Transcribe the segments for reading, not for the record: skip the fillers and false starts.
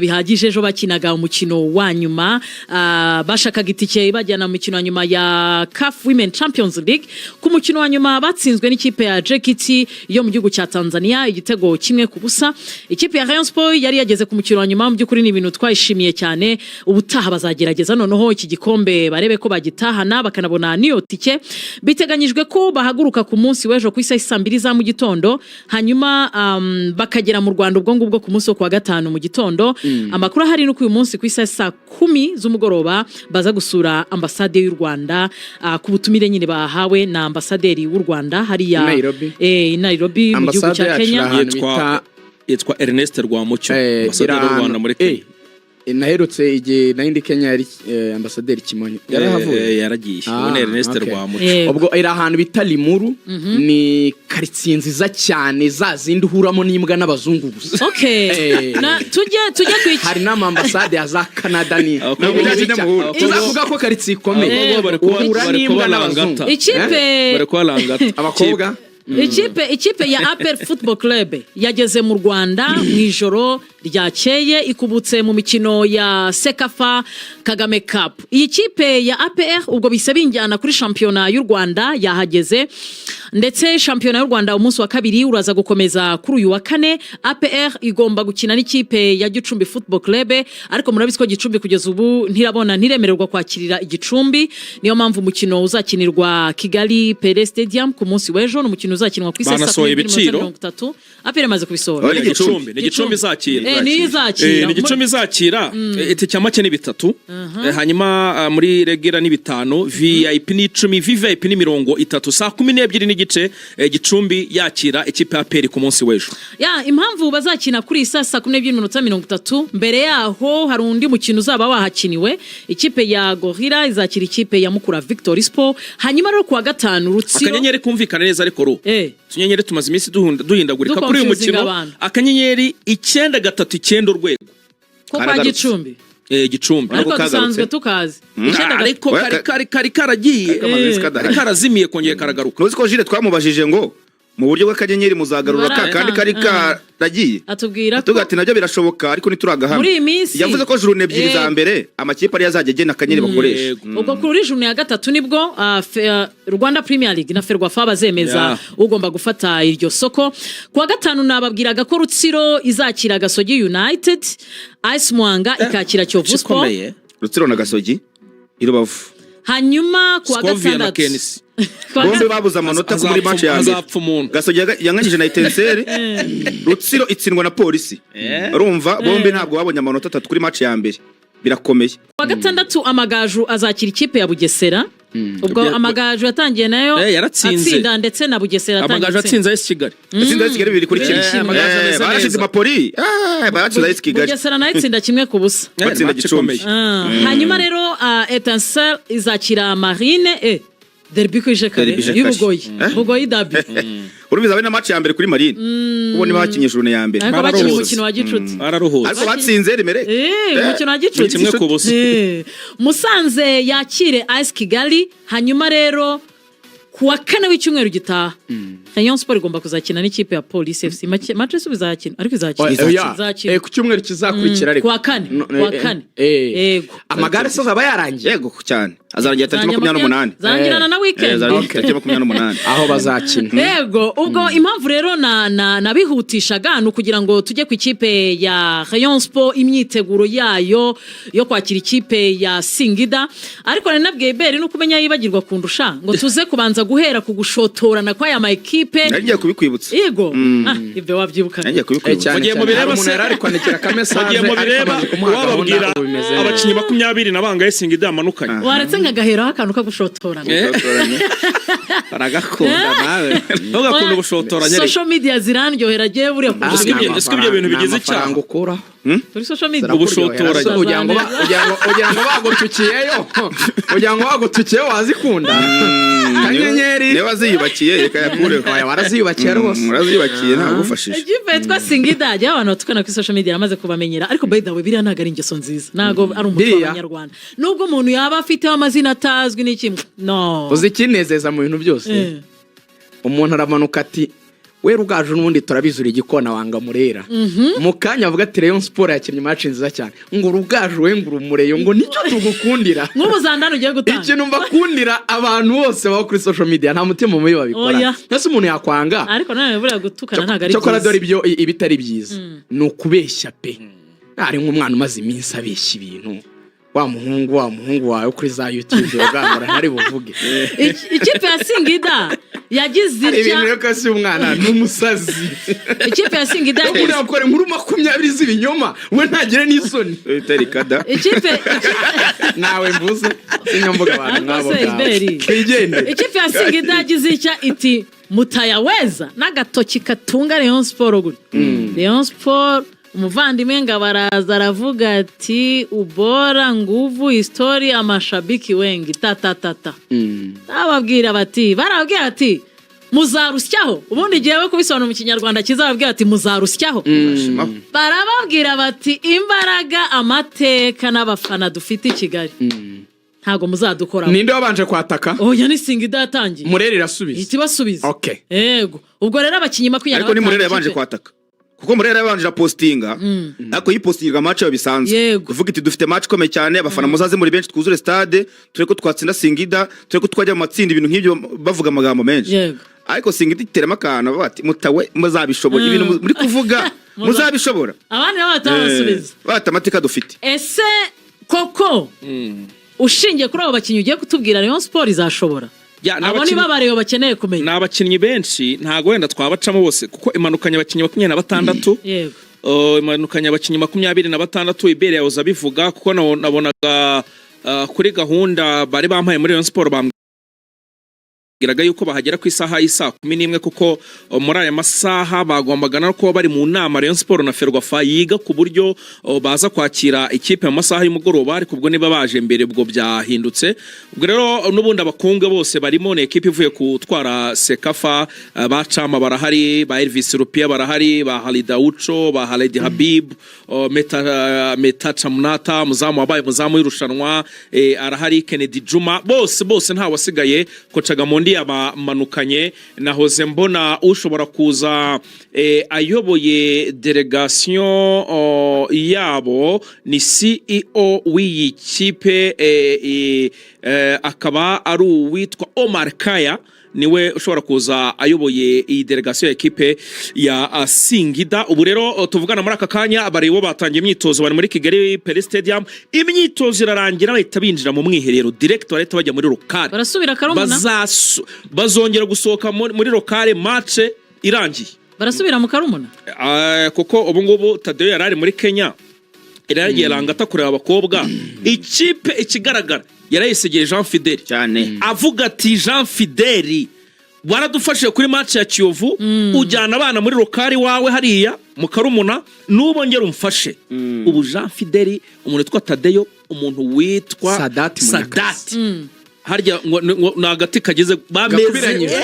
Bihagije. Ejo bakinaga umukino wa nyuma, bashakaga itike ibajyana mu mukino wa nyuma ya CAF Women Champions League. Ku mukino wa nyuma batsinzwe n'ikipe ya JKT yo mu gihugu cya Tanzania igitego 1-0. Ikipe ya Rayon Sport yari yageze ku mukino wa nyuma. Mu by'ukuri ni ibintu twayishimiye cyane. Ubutaha bazagerageza noneho iki gikombe barebe ko bagitahana, bakanabona n'iyo tike. Biteganyijwe ko bahaguruka ku munsi w'ejo ku isaha saa 2 za mu gitondo, hanyuma bakagera mu Rwanda ubwo ngubwo ku munsi wo kuwa gatanu mu gitondo. Amakuru ahari ni uko uyu munsi ku isaha saa 10 z'umugoroba baza gusura ambasade y'u Rwanda, ku butumire nyine bahawe na ambasaderi w'u Rwanda hariya I Nairobi. I Nairobi mu gihugu Ambasade cya yacu iri Kenya. ahantu Yitwa bita yitwa Ernest Rwamucyo, ambasaderi iri w'u Rwanda muri Kenya. Naherutse igihe nari ndi Kenya yari ambasaderi Kimonyo yarahavuye. Yaragiye. Ah, ubu ni Ernest okay. Rwamucyo. Ubwo iri ahantu bita Limuru, ni karitsiye nziza cyane, za zindi uhuramo n'imbwa n'abazungu gusa. Na tujye ku iki Hari n'amambasade ya za Canada ni Abakobwa Ni bibi abakobwa Tuzavuga ko karitsiye ikomeye. Abakobwa bari kuba Uhura bari n'imbwa kuba n'abazungu. Langata. Ikipe Bari kuba Langata. Abakobwa. Ikipe ya APR Football Club yageze mu Rwanda mu ijoro ryakeye, ikubutse mu mikino ya CECAFA Kagame Cup. Iyi kipe ya APR ubwo bise binjyana kuri shampiyona y'u Rwanda yahageze, ndetse shampiyona y'u Rwanda umunsi wa kabiri uraza gukomeza kuri uyu wa kane. APR igomba gukina n'ikipe ya Gicumbi Football Club, ariko murabizi ko Gicumbi kugeza ubu ntirabona, ntiremererwa kwakirira Igicumbi. Niyo mpamvu umukino uzakinirwa Kigali Pele Stadium ku munsi w'ejo. Ni umukino uzakinwa ku isaha saa Banasohoye 12:30 ibiciro. 30. APR imaze kubisohora. Ni Gicumbi, ni Gicumbi izakira. Niyo izakira. Ni Gicumbi izakira. Itike ya make ni 3. Hanyuma muri regular ni 5, VIP ni 10, VVIP ni 30. Saa 12:30, Gicumbi yakira ikipe ya APR ku munsi w'ejo. Ya, impamvu bazakina kuri iyi saa 12:30, mbere yaho hari undi mukino uzaba wahakiniwe. Ikipe ya Gorilla izakira ikipe ya Mukura Victory Sport. Hanyuma rero kuwa gatanu Rutsiro Akanyenyeri kumvikana neza, ariko ru utunyenyeri tumaze iminsi duhindagurika kuri uyu Duconfusinga mukino. abantu. *939#. Ko kwa Karagarutse. Gicumbi. Gicumbi. Ariko kagarutse. dusanzwe tukazi icyenda Ariko Oya, kari karagiye. Kamaze iminsi kari kadahari. karazimiye, kongeye karagaruka. Ntuzi ko Jire twamubajije ngo mu buryo bw'akanyenyeri muzagarura ka kandi kari karagiye? Atubwira ko Tuvuga ati nabyo birashoboka, ariko ntituragahama. Muri iyi minsi Yavuze ko journée ebyiri za mbere amakipe ariyo azajya agena akanyenyeri bakoresha. Ubwo kuri journée ya gatatu nibwo Rwanda Premier League na FERWAFA bazemeza ugomba gufata iryo soko. Kuwa gatanu nababwiraga ko Rutsiro izakira Gasogi United, AS Muhanga ikakira Kiyovu Sport. Ikomeye. Rutsiro na Gasogi i Rubavu. Hanyuma kuwa Scovia na gatandatu Kenisi. Kuwa Bombi babuze amanota muri match ya mbere. Hazapfa umuntu. Gasogi yanganyije na Etincelles, Rutsiro itsindwa na Polisi. Urumva bombi ntabwo babonye amanota atatu kuri match ya mbere, birakomeye. Kuwa gatandatu Amagaju azakira ikipe ya Bugesera. Ubwo Amagaju yatangiye nayo Yaratsinze. atsinda, ndetse na Bugesera yatangiye Amagaju atsinda. atsinze AS Kigali. Yatsinze AS Kigali 2-1. Amagaju ameze Barashize neza. Mapoli, baratsinze AS Kigali. Bugesera nayo itsinda 1-0. Batsinda Match Gicumbi. ikomeye. Hanyuma rero Etincelle izakira Marine, derby ko ije kare. Derby ije kare. y'Ubugoyi. Bugoyi derby. Urumva abe na match ya mbere kuri Marine, kuko niba bakinye journée ya mbere. Ariko bakina Bararuhutse. umukino wa gicuti. Bararuhutse. Ariko batsinze Remere. Umukino wa gicuti. 1-0. Musanze yakire AS Kigali. Hanyuma rero ku wa kane w'icyumweru gitaha Rayon Sport igomba kuzakina n'ikipe ya Police FC. Match se izakina, ariko izakina. Oya, Izakina. ku cyumweru kizakurikira ariko. Ku wa kane, No, ku wa kane. Yego. Amagare se azaba yarangiye? Yego cyane, azarangira tariki 28. Zarangirana na weekend. Azarangira tariki 28. Aho bazakina. Yego, ubwo impamvu rero na nabihutishaga ni ukugira ngo tujye ku ikipe ya Rayon Sport, imyiteguro yayo yo kwakira ikipe ya Singida. Ariko nari nabwiye Beri nuko umenya yibagirwa kundusha, ngo tuze kubanza guhera ku gushotorana kw'aya ma ekipe. Nari ngiye kubikwibutsa. Yego, ibyo wabyibuka. Nari ngiye kubikwibutsa. Cyane Mu gihe cyane. mubireba Hari umuntu yari ari kwandikira akamesaje, Mu gihe ariko mubireba, amaze kumuha gahunda, wababwira ubu bimeze neza. abakinnyi 20 na bangahe Singida yamanukanye? Waretse nkagaheraho akantu ko gushotorana. Baragakunda nawe. Ntugakunda ubushotoranyi ariko. Social media zirandyohera agiye buriya kurusha Ese ibyo bintu bigize icyaha? Amafaranga ukuraho. Kuri social media. Ubushotoranyi. Kugira ngo bagutukiyeyo wazikunda kanyenyeri. Niba waziyubakiye reka yakureho. Oya, waraziyubakiye rwose. Muraziyubakiye, ntabwo ufashije. Ikipe yitwa Singida, jya abantu batukana kuri social media yaramaze kubamenyera. Ariko by the way, biriya ntabwo ari ingeso nziza, ntabwo ari umuco Biriya? w'Abanyarwanda, nubwo umuntu yaba afiteho amazina atazwi n'iki, no. Uzi ikinezeza mu bintu byose? Umuntu aramanuka ati We Rugaju, n'ubundi turabizi, uri igikona wanga Murera. Mu kanya avuga ati Rayon Sport yakinnye match nziza cyane, ngo Rugaju we, ngo urumureyo, ngo nicyo tugukundira. Nk'ubu zandani ugiye gutanga. Ikintu mbakundira, abantu bose baba kuri social media nta mutima mubi babikora. Oya. Ese umuntu yakwanga? Ariko nanone buriya gutukana ntabwo ari Cyokora dore byiza. Ibyo ibitari byiza ni ukubeshya pe. Ari nk'umwana umaze iminsi abeshya ibintu, wa muhungu wawe kuri za YouTube ugangura ntari buvuge. Ikipe ya Singida yagize Hari ibintu itya. rero ko si umwana, ni umusazi. Ikipe ya Singida Umuntu yagize yakora inkuru 20 z'ibinyoma, we ntagire n'isoni. Itari kada. Ikipe Nawe mvuze, sinyamvuga abantu Ariko nk'abo se ngabo. Iberi. Twigendere. Ikipe ya Singida yagize icya iti mutayaweza n'agatoki katunga Rayon Sport gutya. Rayon Sport, umuvandimwe ngo baraza aravuga ati ubora nguvu historia mashabiki wengi ta ta ta ta. Bababwira bati, barababwira bati muzarusyaho. Ubundi igihe we kubisobanura mu Kinyarwanda kizababwira ati muzarusyaho. Barababwira bati imbaraga, amateka n'abafana dufite i Kigali ntabwo muzadukoraho. Ninde wabanje kwataka? Oya, ni Singida yatangiye. Murera irasubiza. Ihita ibasubiza. Okay. Yego, ubwo rero abakinnyi 25 Ariko ni Murera yabanje ikipe- kwataka, kuko Murera yabanje apostinga, ariko yipostinga match yayo bisanzwe. Ivuga iti dufite match ikomeye cyane, abafana muzaze muri benshi, twuzure stade, tureko twatsinda Singida, tureko twajya mu matsinda, ibintu nk'ibyo, bavuga amagambo menshi. Ariko Singida iteramo akantu, bavuga ati mutawe muzabishobora, ibintu muri kuvuga muzabishobora? Abandi nabo batabasubiza. Bata amateka dufite. Ese koko ushingiye kuri abo bakinnyi ugiye kutubwira, Rayon Sport izashobora? Ya, ni Abo nibo abareba bakeneye kumenya. Ni abakinnyi benshi, ntabwo wenda twabacamo bose kuko imanukanye abakinnyi 26. Imanukanye abakinnyi 26. Ibere yahoze abivuga kuko nabonaga kuri gahunda bari bampaye muri Rayon Sport, bambwiraga yuko bahagera ku isaha y'isaa 11, kuko muri aya masaha bagombaga no kuba bari mu nama Rayon Sport na Ferwafa yiga ku buryo baza kwakira ikipe mu masaha y'umugoroba. Ariko ubwo niba baje mbere ubwo byahindutse. Ubwo rero n'ubundi abakunge bose barimo, ni ekipe ivuye gutwara CECAFA, ba Chama barahari, ba Elvis Rupia barahari, ba Halida Ucho, ba Halidi Habib, Meta Chamunata, muzamu wabaye muzamu w'irushanwa, arahari, Kennedy Juma, bose bose nta wasigaye. Kocha Gamondi yabamanukanye. Nahoze mbona ushobora kuza ayoboye delegation yabo ni CEO w'iyi kipe, akaba ari uwitwa Omar Kaya, niwe ushobora kuza ayoboye iyi delegation ya ekipe ya Singida. Ubu rero tuvugana muri aka kanya bari bo batangiye imyitozo, bari muri Kigali Pele Stadium. Imyitozo irarangira bahita binjira mu mwiherero direct, barahita bajya muri local. Barasubira Karumuna. Bazongera gusohoka muri local match irangiye. Barasubira mu Karumuna. Kuko ubu ngubu Tadeyo yari ari muri Kenya, yari yagiye Langata kureba abakobwa. Ikipe ikigaragara yarayisigiye Jean Fidele. Cyane. Avuga ati Jean Fideli, waradufashije kuri match ya Kiyovu, ujyana abana muri local wawe hariya mu Karumuna, n'ubu ngera umfashe. Ubu Jean Fideli, umuntu witwa Tadeyo, umuntu witwa Sadati Munyakazi. Sadati, harya ngo ni agati kagize bameze Gakubiranyije.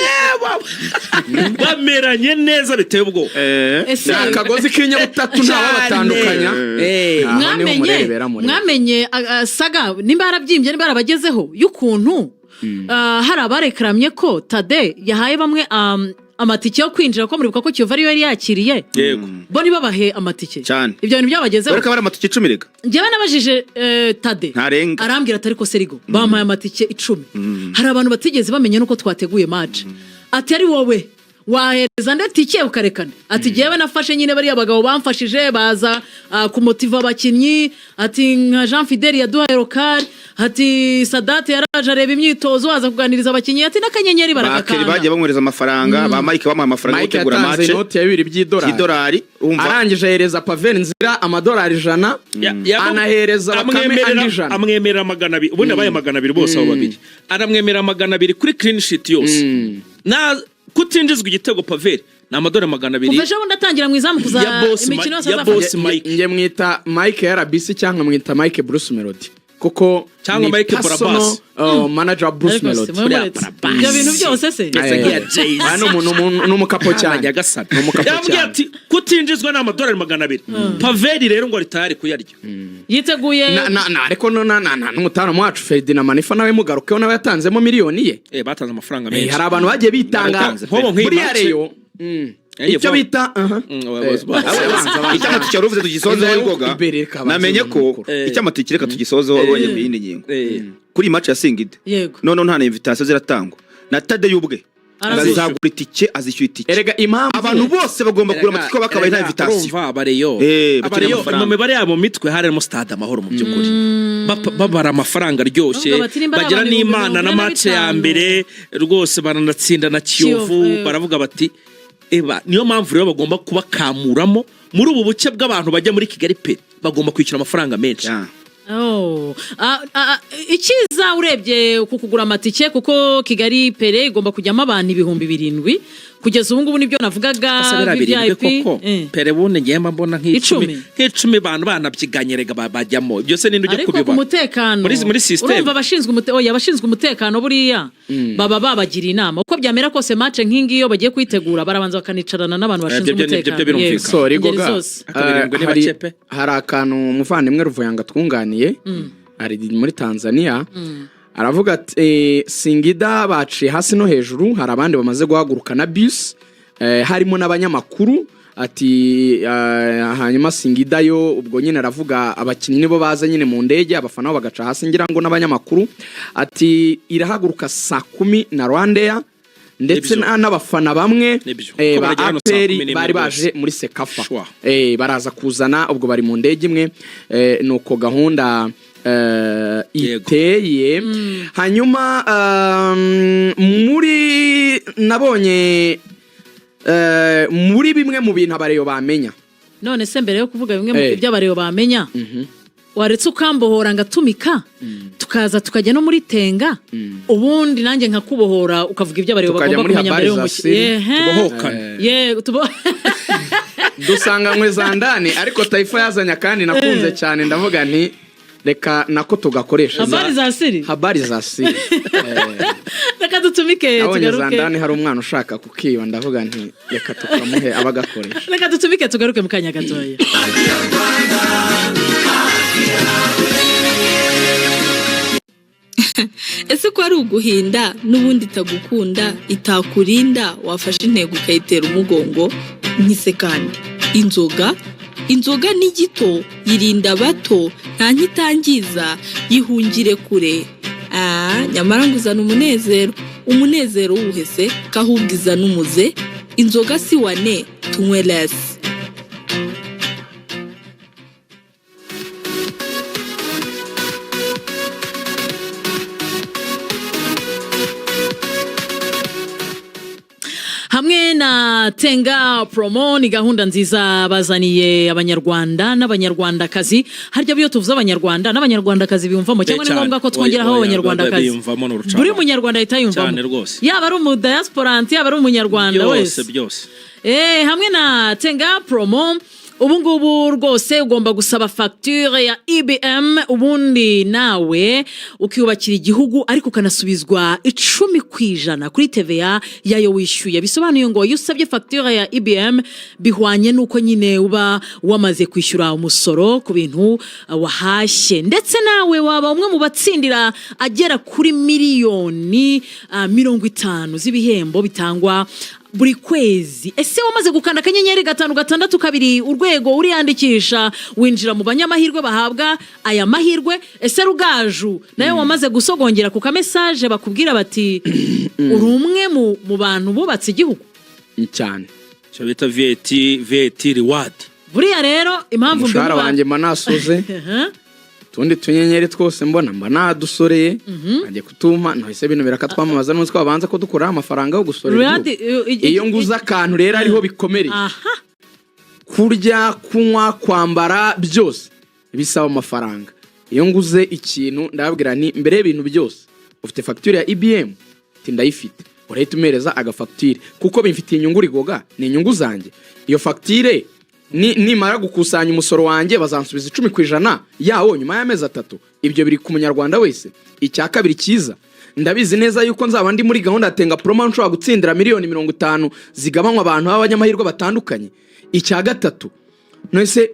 Bameranye neza biteye ubwoba. Ese Ni akagozi k'inyabutatu, ntawabatandukanya. Aho niho mwamenye Murere bera Murere. Mwamenye saga nimba yarabyimbye, nimba yarabagezeho y'ukuntu hari abarekaramye ko Tade yahaye bamwe amatike yo kwinjira, ko muribuka ko Kiyovu ariyo yari yakiriye, Yego. bo ntibabahe amatike? Cyane. Ibyo bintu byabagezeho? Dore ko aba ari amatike 10 rega. Njyewe nabajije Tade, Ntarenga. arambwira ati ariko serigo bampaye amatike 10, hari abantu batigeze bamenya nuko twateguye match. Ati ari wowe wahereza nde tike ukarekana? Ati jyewe nafashe nyine bariya bagabo bamfashije baza kumotiva abakinnyi. Ati nka Jean Fidel yaduhaye local, ati Sadate yaraje areba imyitozo, aza kuganiriza abakinnyi, ati n'akanyenyeri Ba Keri baragakanda. bagiye bamwohereza amafaranga, ba Mike bamuha amafaranga yo Mike gutegura yatanze match. inoti ya 2 by'idolari. Y'idolari, urumva. Arangije ahereza Pavel Nzira amadolari 100, anahereza Bakame andi 100. Amwemerera 200, ubundi abaye 200 bose abo babiri, aramwemerera 200 kuri clean sheet yose na kutinjizwa igitego. Pavel ni amadolari 200. Kuva ejo bundi atangira mu izamu kuza Ya boss imikino yose ya azafata. boss Mike. Nge mwita Mike RBC cyangwa mwita Mike Bruce Melody, kuko Cyangwa ni Mike personal, Barabas. manager wa Bruce Ariko se, Melody. mwe muretse. Barabas. Ibyo bintu byose se? Ndetse nk'iya Jay-Z. Aya ni umukapo cyane. Nyagasani. Ni umukapo Yambwiye cyane. ati kutinjizwa ni amadolari 200. Paveri rero ngo ari tayari kuyarya. Yiteguye. Na ariko no na n'umutaramu wacu Ferdinand Manifa nawe mugarukeho, nawe yatanzemo miliyoni ye. Batanze amafaranga menshi. Hari abantu bagiye bitanga. Batanze pe. Nk'ubu nk'iyi Buriya match- Rayon Icyo bita aha. Banza, banza. Icyamatike wari uvuze tugisozeho, Imbere Rigoga. Imbere reka banze Namenye ko umuntu. icyamatike, reka tugisozeho wabonye ku yindi ngingo kuri iyi match ya Singida. Noneho nta na invitation ziratangwa, na Tadeyo ubwe Arazishyura. azagura itike, azishyura itike. Erega impamvu Abantu bose bagomba kugura amatike, bakabaye nta invitation. Urumva abareyo Bakeneye abareyo amafaranga. mu mibare yabo mu mitwe harimo Stade Amahoro. Mu by'ukuri babara amafaranga aryoshye, Bavuga bati, nimba ari bagira abantu ibihumbi n'Imana na 45. match ya mbere rwose baranatsinda na Kiyovu. Kiyovu, Baravuga bati eba niyo mpamvu rero bagomba kubakamuramo muri ubu buce bw'abantu bajya muri Kigali pe, bagomba kwishyura amafaranga menshi. Oh. Icyiza urebye ku kugura amatike, kuko Kigali Pele igomba kujyamo abantu 7000 kugeza ubu ngubu, nibyo navugaga. Ese biriya 7 VVIP, koko? Pere bundi ngiye mba mbona nk'icumi, Icumi. nk'icumi abantu banabyiganye rega bajyamo. Ibyo se ninde ujya Ariko ku kubibara? mutekano Muri system. Urumva oya, abashinzwe umutekano buriya baba babagiriye inama. Uko byamera kose, match nk'ingiyo bagiye kuyitegura barabanza bakanicarana n'abantu bashinzwe Ibyo umutekano. byo birumvikana. Yego. So Ingeri Rigoga, zose. Ariko 7 ni hari, bake pe. hari akantu umuvandimwe Ruvuyanga twunganiye ari muri Tanzania, aravuga ati Singida baciye hasi no hejuru, hari abandi bamaze guhaguruka na bus, harimo n'abanyamakuru. Ati hanyuma Singida yo ubwo nyine aravuga abakinnyi nibo baza nyine mu ndege, abafana bo bagaca hasi, ngira ngo n'abanyamakuru. Ati irahaguruka saa 10 na Rwandair, ndetse Nibyo. n'abafana bamwe Nibyo. eh, Kuko ba baragera hano saa APR 11 bari rwose. baje muri CECAFA. Sure. Baraza kuzana ubwo bari mu ndege imwe, nuko gahunda iteye. Hanyuma muri nabonye muri bimwe mu bintu abareyo bamenya. None se mbere yo kuvuga bimwe mu ibyo abareyo bamenya, waretse ukambohora ngatumika, tukaza tukajya no muri Tenga, ubundi nanjye nkakubohora ukavuga ibyo abareyo Tukajya bagomba muri kumenya mbere Habari za y'umukino? Siri, Tubohokane. Yego, Dusanganywe za ndani, ariko Taifa yazanye akandi nakunze cyane, ndavuga nti reka nako tugakoresha. Habari za siri. Habari za siri. Reka dutumike Nabonye za tugaruke. ndani hari umwana ushaka kukiba, ndavuga nti reka tukamuhe abagakoresha. Reka dutumike tugaruke mu kanya gatoya. Ese ko ari uguhinda n'ubundi itagukunda itakurinda, wafashe intego ukayitera umugongo? Nkise kandi inzoga, inzoga ni gito yirinda abato, nta nkitangiza yihungire kure. Nyamara ngo uzana umunezero, umunezero wuhese ko ahubwo izana umuze. Inzoga si wane, tunywe lesi. Hamwe na Tenga Promo, ni gahunda nziza bazaniye abanyarwanda n'abanyarwandakazi. Harya iyo tuvuze abanyarwanda n'abanyarwandakazi biyumvamo, cyangwa ni Cyane. ngombwa ko twongeraho Oya, oya, abanyarwandakazi? Biyumvamo ni urucabana. Buri munyarwanda ahita yumvamo. Cyane rwose. Yaba ari umudiasporanti, yaba ari umunyarwanda Byose. wese. Byose. Hamwe na Tenga Promo ubu ngubu rwose ugomba gusaba fagitire ya EBM, ubundi nawe ukiyubakira igihugu, ariko ukanasubizwa 10% kuri TVA yayo wishyuye. Bisobanuye ngo iyo usabye fagitire ya EBM bihwanye n'uko nyine uba wamaze kwishyura umusoro ku bintu wahashye, ndetse nawe waba umwe mu batsindira agera kuri miliyoni 50 z'ibihembo bitangwa buri kwezi. Ese wamaze gukanda *562# uriyandikisha, winjira mu banyamahirwe bahabwa aya mahirwe? Ese Rugaju, nawe wamaze gusogongera ku kamesaje bakubwira bati uri umwe mu bantu bubatse igihugu? Cyane. Icyo bita VAT reward. Buriya rero impamvu Umushahara mbivuga wanjye mba nasoze, utundi tunyenyeri twose mbona mba nadusoreye, ajya kutuma ntahise bintu birakatwamamaza n'umunsi twabanza ko dukuraho amafaranga yo gusorera igihugu. Iyo nguze akantu rero ariho bikomereye. Kurya, kunywa, kwambara, byose bisaba amafaranga. Iyo nguze ikintu ndababwira nti mbere y'ibintu byose, ufite fagitire ya EBM? Ati ndayifite. Urahita umereza agafagitire, kuko bimfitiye inyungu, Rigoga, ni inyungu zanjye. Iyo fagitire nimara gukusanya umusoro wanjye bazansubiza 10% yawo nyuma y'amezi 3. Ibyo biri ku munyarwanda wese. Icya kabiri cyiza, ndabizi neza yuko nzaba ndi muri gahunda ya Tenga Promo, nshobora gutsindira miliyoni 50 zigabanywa abantu b'abanyamahirwe batandukanye. Icya gatatu, none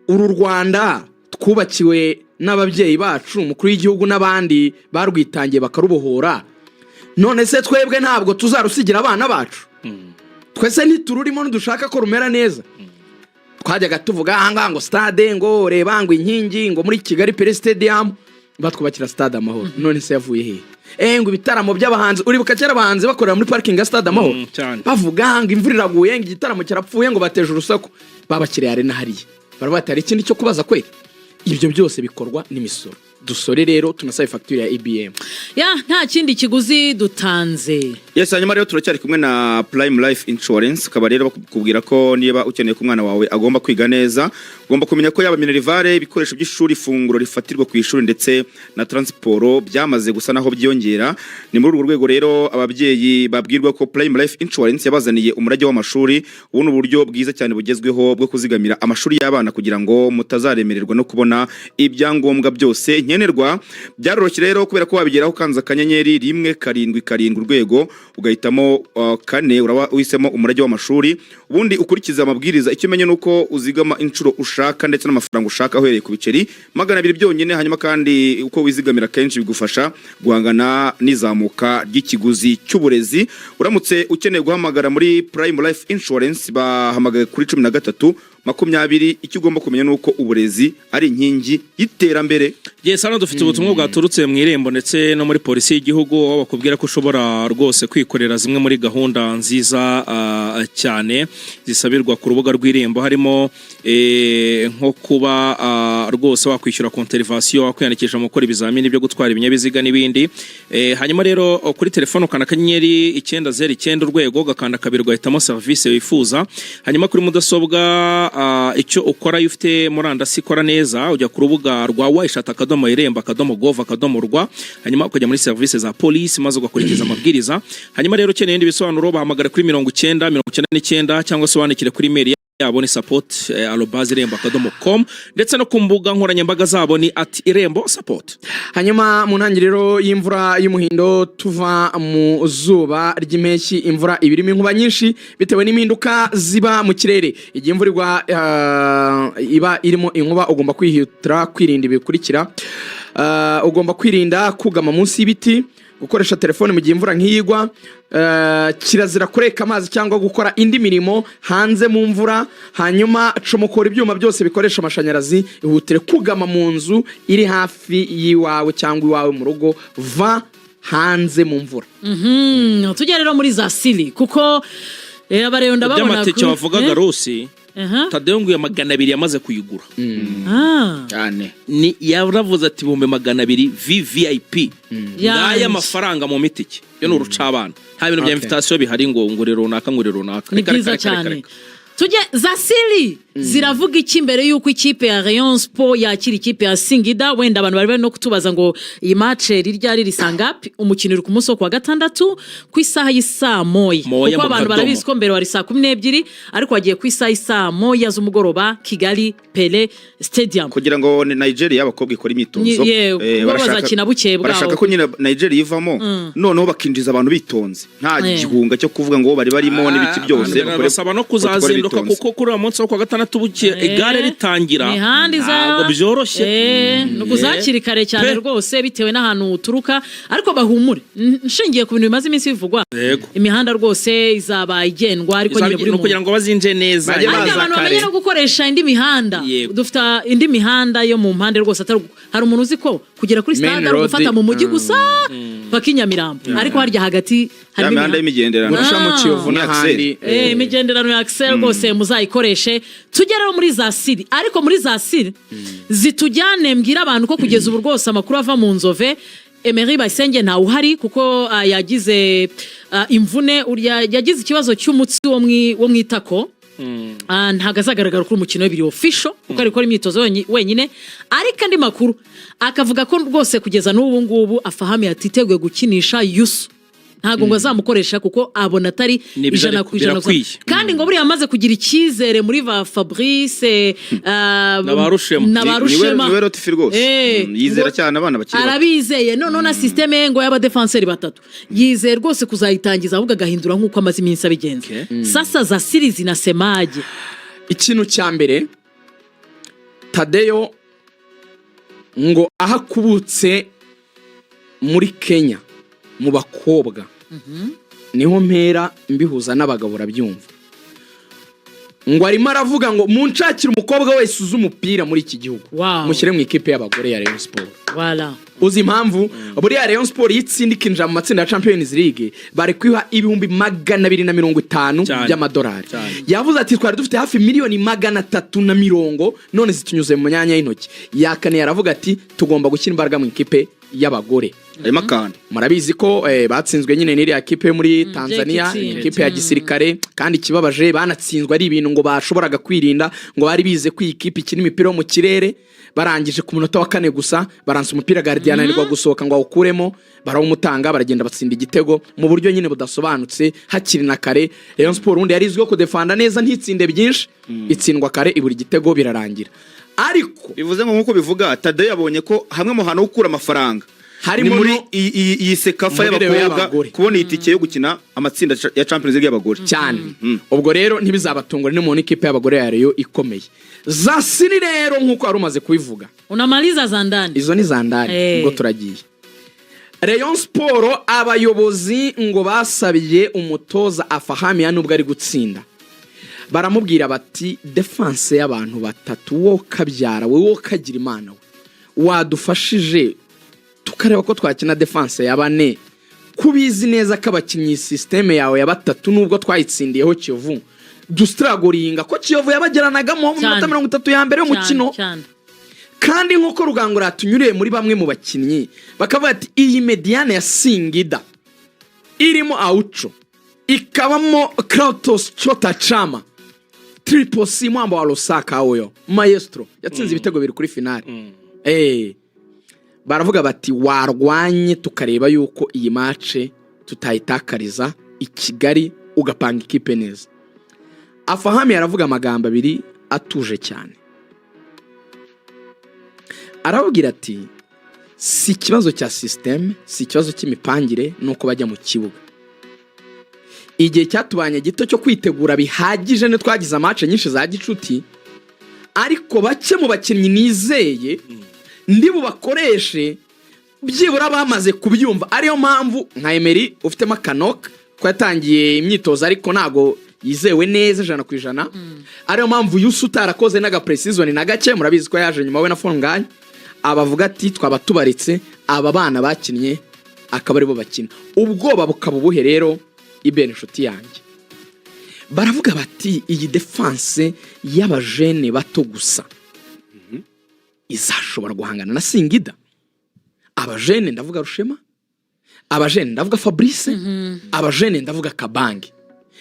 uru Rwanda twubakiwe n'ababyeyi bacu, umukuru w'igihugu n'abandi barwitangiye bakarubohora, none se twebwe ntabwo tuzarusigira abana bacu? Twese ntitururimo, ntidushaka ko rumera neza. Twajyaga tuvuga ahangaha ngo stade, ngo reba, ngo inkingi, ngo muri Kigali Pele Stadium batwubakira Stade Amahoro. None se yavuye hehe? Ngo ibitaramo by'abahanzi, uribuka kera abahanzi bakorera muri parking ya Stade Amahoro? Cyane. Bavuga ngo imvura iraguye, ngo igitaramo kirapfuye, ngo bateje urusaku. Babakiriye arena hariya, baravuga bati: "Hari ikindi cyo kubaza kweri?" Ibyo byose bikorwa n'imisoro. Dusore rero, tunasabe fagitire ya EBM. Ya, nta kindi kiguzi dutanze. Yes, hanyuma rero turacyari kumwe na Prime Life Insurance. Ukaba rero bakubwira ko niba ukeneye ko umwana wawe agomba kwiga neza, ugomba kumenya ko yaba minerval, ibikoresho by'ishuri, ifunguro rifatirwa ku ishuri ndetse na transport byamaze gusa naho byiyongera. Ni muri urwo rwego rero ababyeyi babwirwa ko Prime Life Insurance yabazaniye umurage w'amashuri. Ubu ni uburyo bwiza cyane bugezweho bwo kuzigamira amashuri y'abana kugira ngo mutazaremererwa no kubona ibyangombwa byose nkenerwa. Byaroroshye rero kubera ko wabigeraho ukanze *177# ugahitamo 4, uraba uhisemo umurage w'amashuri, ubundi ukurikiza amabwiriza. Icyo umenye ni uko uzigama inshuro ushaka ndetse n'amafaranga ushaka, uhereye ku biceri 200 byonyine. Hanyuma kandi uko wizigamira kenshi bigufasha guhangana n'izamuka ry'ikiguzi cy'uburezi. Uramutse ukeneye guhamagara muri Prime Life Insurance, bahamagaye kuri 13 20. Icyo ugomba kumenya ni uko uburezi ari inkingi y'iterambere. Yes, hano dufite ubutumwa bwaturutse mu Irembo ndetse no muri Polisi y'igihugu, aho bakubwira ko ushobora rwose kwikorera zimwe muri gahunda nziza cyane zisabirwa ku rubuga rw'Irembo, harimo nko kuba rwose wakwishyura contravention, wakwiyandikisha mu gukora ibizamini byo gutwara ibinyabiziga n'ibindi. Hanyuma rero kuri telefone ukanda *909#, ugakanda 2, ugahitamo serivisi wifuza. Hanyuma kuri mudasobwa, icyo ukora iyo ufite murandasi ikora neza, ujya ku rubuga rwa www.irembo.gov.rw, hanyuma ukajya muri serivisi za polisi maze ugakurikiza amabwiriza. Hanyuma rero ukeneye ibindi bisobanuro, bahamagara kuri 90 99, cyangwa se wandikire kuri email yabo ni support@irembo.com, ndetse no ku mbuga nkoranyambaga zabo ni @irembosupport. Hanyuma mu ntangiriro y'imvura y'umuhindo, tuva mu zuba ry'impeshyi, imvura iba irimo inkuba nyinshi bitewe n'impinduka ziba mu kirere. Igihe imvura igwa iba irimo inkuba, ugomba kwihutira kwirinda ibi bikurikira: Ugomba kwirinda kugama munsi y'ibiti, gukoresha telefone mu gihe imvura nk'iyigwa, kirazira kureka amazi cyangwa gukora indi mirimo hanze mu mvura. Hanyuma comokora ibyuma byose bikoresha amashanyarazi, ihutire kugama mu nzu iri hafi y'iwawe cyangwa iwawe mu rugo, va hanze mu mvura. Tujya rero muri za sili, kuko aba rero ndababona By'amatike wavugaga, Rusi, Tadeyo ngo iya 200 yamaze kuyigura. Cyane. Ni yaravuze ati 200,000 VVIP, ngaya mafaranga mu mitike yo ni urucabana, nta bintu bya invitation bihari ngo ngure runaka, ngure runaka. Ni Reka, byiza reka, reka, cyane. reka. Tujye za siri, ziravuga iki mbere y'uko ikipe ya Rayon Sport yakira ikipe ya Singida? Wenda abantu bari bari no kutubaza ngo iyi match ryari risangapi? Umukino uri ku munsi wo kuwa gatandatu ku isaha y'isaa moya, Moya kuko mu abantu kadomo. barabizi ko mbere wari saa 12, ariko wagiye ku isaha y'isaa 1 z'umugoroba, Kigali Pele Stadium. Kugira ngo ni Nigeria y'abakobwa ikora imyitozo. Yewe, kuko bazakina bukeye bwaho. Barashaka ko nyine Nigeria ivamo, noneho bakinjiza abantu bitonze, nta gihunga cyo kuvuga ngo bari barimo n'ibiki byose. Abantu basaba no kuzazinduka, bitonze. Kuko kuri uwo munsi wo kuwa gatandatu buke igare ritangira, Imihanda ntabwo byoroshye. Ni ukuzakiri kare cyane Pe. rwose, bitewe n'ahantu uturuka. Ariko bahumure, nshingiye ku bintu bimaze iminsi bivugwa, imihanda rwose izaba igendwa, ariko nyine buri Ni ukugira muntu ngo bazinje neza. Bajye ariko baza abantu kare. bamenye no gukoresha indi mihanda. Dufite indi mihanda yo mu mpande rwose, atari hari umuntu uzi ko kugera kuri Main stade ari road. ugufata mu mujyi gusa paka i Nyamirambo, ariko harya hagati Ya harimo mihanda imihanda y'imigenderano. Guca mu Kiyovu Ni n'ahandi. Imigenderano ya Axel rwose muzayikoreshe. Tujye rero muri za siri, ariko muri za siri zitujyane, mbwira abantu ko kugeza ubu rwose amakuru ava mu Nzove, Emery Bayisenge ntawe uhari, kuko yagize imvune, yagize ikibazo cy'umutsi wo mu itako. Ntabwo azagaragara kuri umukino w'ibiri official, kuko ari gukora imyitozo wenyine. Ariko andi makuru akavuga ko rwose kugeza n'ubu ngubu Afahami atiteguye gukinisha Yusu, ntabwo ngo azamukoresha, kuko abona atari Nibyo, 100% ariko gusa. birakwiye. Kandi ngo buriya amaze kugira icyizere muri ba Fabrice Na ba Rushema. na ba Rushema. Niwe Rotifi rwose. Yizera ngo cyane abana bakiri bato. Arabizeye. Noneho na système ye ngo y'abadefanseri batatu yizeye rwose kuzayitangiza, ahubwo agahindura nk'uko amaze iminsi abigenza. Sasa za siri zinasemaje? Ikintu cya mbere, Tadeyo ngo aho akubutse muri Kenya mu bakobwa, niho mpera mbihuza n'abagabo, urabyumva. Ngo arimo aravuga ngo munshakire umukobwa wese uzi umupira muri iki gihugu, mushyire mu ikipe y'abagore ya Rayon Sport. Voilà. Uzi impamvu? Buriya Rayon Sport iyo itsinda ikinjira mu matsinda ya Champions League, bari kwiha 250,000 by'amadolari. Yavuze ati twari dufite hafi miliyoni 320, none zitunyuze mu myanya y'intoki. Yakane yaravuga ati tugomba gushyira imbaraga mu ikipe y'abagore. Harimo akantu. Murabizi ko batsinzwe nyine n'iriya kipe yo muri Tanzania, JKT. ikipe ya gisirikare. Kandi ikibabaje, banatsinzwe ari ibintu ngo bashoboraga kwirinda, ngo bari bize ko iyi kipe ikina imipira yo mu kirere. Barangije ku munota wa kane gusa baransa umupira, gardien ananirwa gusohoka ngo awukuremo, barawumutanga, baragenda batsinda igitego mu buryo nyine budasobanutse hakiri na kare. Rayon Sport ubundi yari izwiho kudefanda neza, ntitsinde byinshi, itsindwa kare, ibura igitego, birarangira. Ariko Bivuze ngo nk'uko bivuga, Tadeyo yabonye ko hamwe mu hantu ho gukura amafaranga harimo ni muri iyi CECAFA muri Rayon y'abakobwa, y'abagore. kubona iyi tike yo gukina amatsinda ya Champions League y'abagore. Cyane. Ubwo rero ntibizabatungure n'umuntu ikipe y'abagore ya Rayon ikomeye. Za siri rero, nk'uko wari umaze kubivuga, Unamaliza za ndani. Izo ni za ndani. Ubwo turagiye Rayon Sport. Abayobozi ngo basabiye umutoza Afahamiya, nubwo ari gutsinda, baramubwira bati défense y'abantu batatu, wowe ukabyara, wowe ukagira Imana, we wadufashije tukareba ko twakina défense ya bane, kubizi neza ko abakinnyi système yawe ya batatu, nubwo twayitsindiyeho Kiyovu, dustrugglinga ko Kiyovu yabageranagamo mu minota 30 ya mbere y'umukino. Cyane. Kandi nk'uko Rugangura tunyuriye muri bamwe mu bakinnyi, bakavuga ati iyi médiane ya Singida irimo Aucho, ikabamo Kratos Chota Chama, Triple C, mwamba wa Lusaka, huyo maestro yatsinze ibitego bibiri kuri finale, baravuga bati warwanye tukareba yuko iyi match tutayitakariza i Kigali, ugapanga ikipe neza. Afahami aravuga amagambo abiri atuje cyane, arababwira ati si ikibazo cya système, si ikibazo cy'imipangire n'uko bajya mu kibuga. Igihe cyatubanye gito cyo kwitegura bihagije, ntitwagize amatch nyinshi za gicuti, ariko bake mu bakinnyi nizeye ndi bubakoreshe, byibura bamaze kubyumva. Ariyo mpamvu nka Emery ufitemo akanoka ko yatangiye imyitozo, ariko ntago yizewe neza 100%. Ariyo mpamvu Yusu utarakoze n'aga pre-season na gake, murabizi ko yaje nyuma we na Fonganye, abavuga ati twaba tubaretse aba bana bakinnye akaba aribo bakina. Ubwoba bukaba ubuhe rero, Ibeni inshuti yanjye? Baravuga bati iyi défense y'abajeunes bato gusa izashobora guhangana na Singida? Abajeunes ndavuga Rushema, abajeunes ndavuga Fabrice, abajeunes ndavuga Kabange.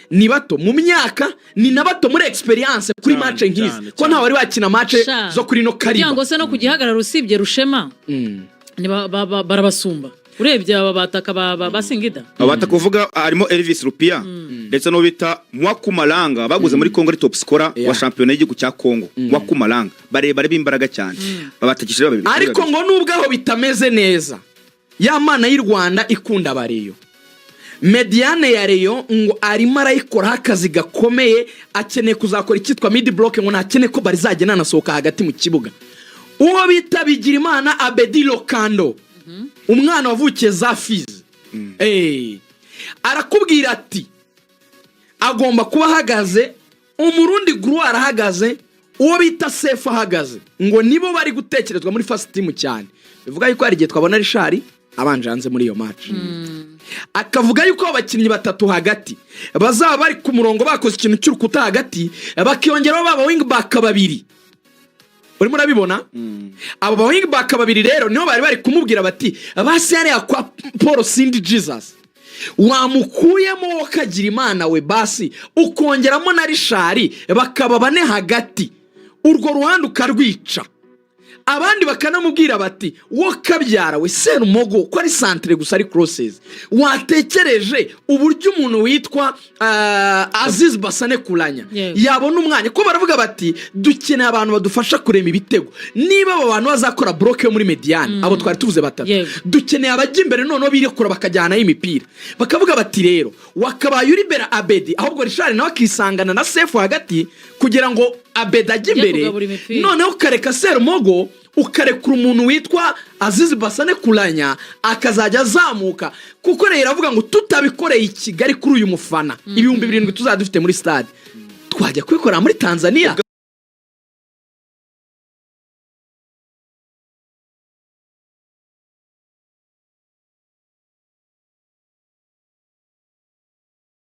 Ni bato mu myaka, ni na bato muri expérience kuri match nk'izi, ko ntawe wari wakina match Sha. zo kuri no Kugira kariba. ngo se no ku gihagararo, usibye Rushema, ni barabasumba urebye aba bataka ba Singida. Abata kuvuga harimo Elvis Rupia ndetse n'uwo bita Mwakumalanga baguze muri Congo, ari top scorer wa shampiyona y'igihugu cya Congo. Mwakumalanga, barebare b'imbaraga cyane, babatakishije babiri. Ariko ngo nubwo aho bitameze neza, ya Mana y'u Rwanda ikunda abaRayon, médiane ya Rayon ngo arimo arayikoraho akazi gakomeye. Akeneye kuzakora icyitwa mid block, ngo ntakeneye ko barizajya nanasohoka hagati mu kibuga. Uwo bita Bigirimana Abedi Lokando, umwana wavukiye za Fizi, arakubwira ati agomba kuba ahagaze, Umurundi Guruwari ahagaze, uwo bita Sefu ahagaze, ngo nibo bari gutekerezwa muri first team cyane. Bivuga yuko hari igihe twabona Richard abanje hanze muri iyo match. Akavuga yuko abakinnyi batatu hagati bazaba bari ku murongo, bakoze ikintu cy'urukuta hagati, bakiyongeraho baba wing back babiri. Urimo urabibona, abo ba wing back babiri rero nibo bari bari kumubwira bati basi hariya kwa Paul Sindi Jesus wamukuyemo, wowe ukagira Imana we, basi ukongeramo na Richard, bakaba bane hagati, urwo ruhande ukarwica. Abandi bakanamubwira bati wo kabyara we, Serumogo ko ari centre gusa, ari crosses, watekereje uburyo umuntu witwa Aziz Basane Kuranya yabona umwanya? Ko baravuga bati dukeneye abantu badufasha kurema ibitego. Niba abo bantu bazakora bloc yo muri médiane, abo twari tuvuze batatu, dukeneye abajya imbere noneho birekura bakajyanayo imipira. Bakavuga bati rero wakabaye uri bera Abedi, ahubwo Richard nawe akisangana na Sefu hagati kugira ngo Abedi ajye Ajye imbere, kugabura imipira. noneho ukareka Serumogo, ukarekura umuntu witwa Azizi Basane Kuranya akazajya azamuka. Kuko rero iravuga ngo tutabikoreye i Kigali kuri uyu mufana 7,000 tuzaba dufite muri stade. Twajya kubikorera muri Tanzania.